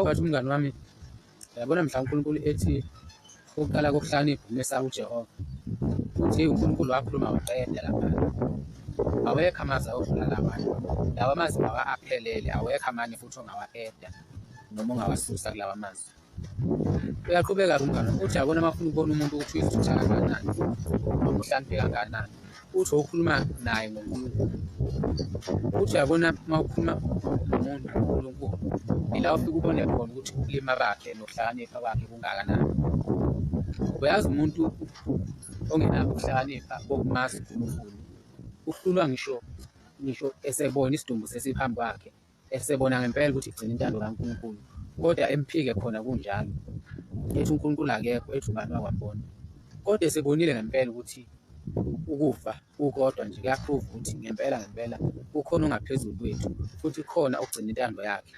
Wathi umngani wami, uyabona mhla uNkulunkulu ethi ukuqala kokuhlakanipha ukumesaba uJehova, uthi uNkulunkulu wakhuluma waqeda lapha. Awekho amazwi ayodlula lawana, lawa mazwi lawa aphelele, awekho amanye futhi ongawa-eda noma ongawasusa kulawa mazwi. Uyaqhubeka-ke umngani wami, uthi uyabona uma ufuna ukubona umuntu ukuthi uyisithutha kangakanani noma uhlakaniphe kangakanani, uthi okhuluma naye ngoNkulunkulu. Uthi uyabona uma ukhuluma nomuntu ngoNkulunkulu, ila ufike ubone khona ukuthi ubulima bakhe nokuhlakanipha kwakhe kungakanani. Uyazi umuntu ongenakho ukuhlakanipha kokumazi uNkulunkulu uhlulwa ngisho ngisho esebona isidumbu sesiphambi kwakhe, esebona ngempela ukuthi igcina intando kaNkulunkulu, kodwa emphike khona kunjalo, ethi uNkulunkulu akekho, ethi ubani wakwambona. Kodwa esebonile ngempela ukuthi ukufa kukodwa nje kuyaphruva ukuthi ngempela ngempela kukhona ongaphezulu kwethu futhi khona ogcina intando yakhe.